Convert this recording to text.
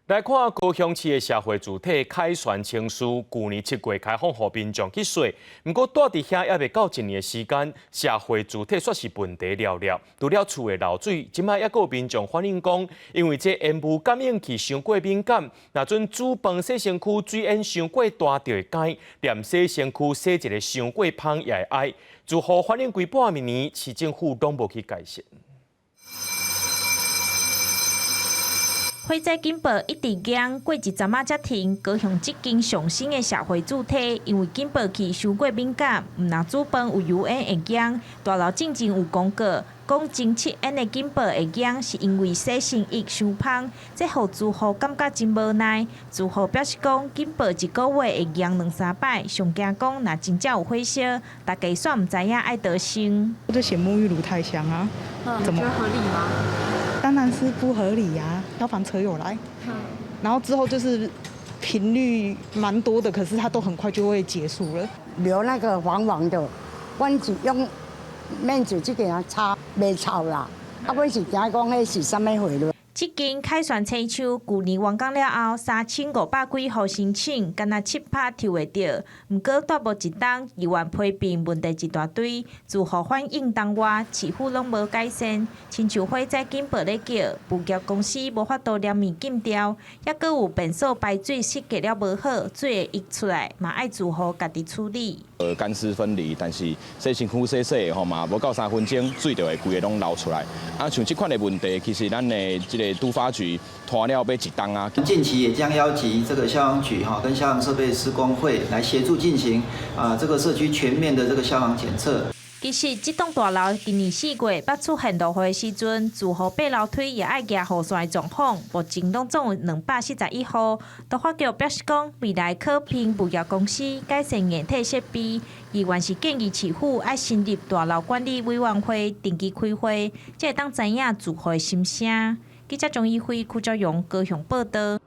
來看高雄市的社會住宅凱旋青樹，舊年7月開放予民眾去稅，毋過蹛佇遐猶未夠一年的時間，社會住宅煞是問題寥寥。除了厝會漏水，這擺猶閣有民眾反映講，因為這煙霧感應器傷過敏感，若陣煮飯洗身軀水煙傷過大就會驚，連洗身軀洗一个傷過芳也會哀。住戶反映規半暝，市政府攏無去改善。火災警報一直響，過一陣仔才停。高雄這間上新的社會住宅，因為警報器傷過敏感，毋但煮飯有油煙會驚。大樓進前有公告，講偵測煙的警報會響，是因為洗身液傷芳，這予住戶感覺真無奈。住戶表示講，警報一個月會響兩三擺，上驚講若真正有火燒，大家煞毋知影愛佗先。就寫沐浴乳太香啊，怎麼？覺得合理嗎？當然是不合理呀！消防車有來，然後之後就是頻率蠻多的，可是它都很快就會結束了。留那個黃黃的，阮是用面紙這個擦，袂臭啦。啊，阮是驚講彼是啥物貨囉。這間凱旋青樹，舊年完工了後，3500幾戶申請，干焦7%抽會著。毋過蹛無一冬，議員批評問題一大堆，住戶反映當外，市府攏無改善。親像火災警報咧叫，物業公司無法度連綿禁掉，猶閣有便所排水設計了無好，水會溢出來，嘛愛住戶家己處理。乾濕分離，但是洗身軀洗洗吼嘛，無夠3分鐘，水就會規个攏流出來。啊，像這款的問題，其實咱的這個都發局拖了欲一冬啊。近期也將邀集這個消防局哈跟消防設備施工會來協助進行啊這個社區全面的這個消防檢測。其實，這棟大樓今年4月捌出現落雨的時陣，住戶爬樓梯也愛舉雨傘的狀況，目前攏總有241戶。都發局表示講，未來可聘物業公司改善硬體設備，議員是建議市府愛成立大樓管理委員會，定期開會，才會當知影住戶的心聲。記者張一輝、柯昭榮高雄報導。